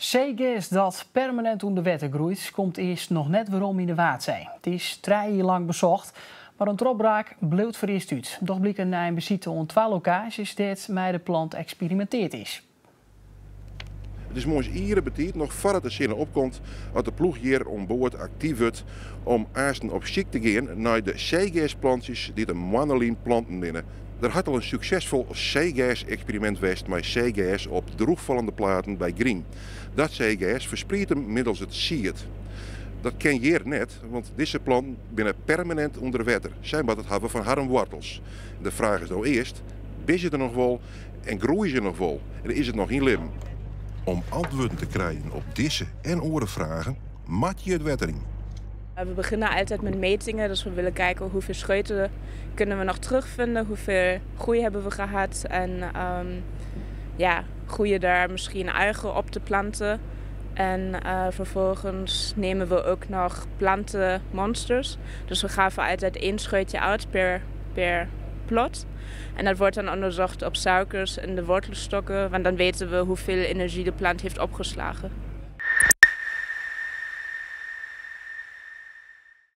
Seegers dat permanint ûnder wetter groeit, komt earst noch net werom yn de Waadsee. It is 3 jier lang besocht, mar in trochbraak bliuwt foarearst út. Docht bliken nei in besite oan twa lokaasjes dêr't mei de plant eksperiminteard is. It is moarns iere betiid, noch foardat de sinne opkomt, as de ploech hjir oan board aktyf wurdt om aansten op syk te gean nei de seegersplantsjes dy't in moanne lyn planten binne. Der hat al in suksesfol seegers-eksperimint west mei seegers op drûchfallende platen by Gryn. Dat seegers ferspriedt him middels it sied. Dat kin hjir net, want dizze planten binne permanint ûnder wetter. Sy moatte it hawwe fan harren woartels. De fraach is no earst, binne se der noch wol en groeie se noch wol? En is it noch yn libben? Om antwurden te krijen op dizze en oare fragen moat je it wetter yn. We beginnen altijd met metingen, dus we willen kijken hoeveel scheuten kunnen we nog terugvinden, hoeveel groei hebben we gehad en ja, groeien daar misschien algen op de planten. En vervolgens nemen we ook nog plantenmonsters. Dus we gaven altijd één scheutje uit per plot. En dat wordt dan onderzocht op suikers in de wortelstokken, want dan weten we hoeveel energie de plant heeft opgeslagen.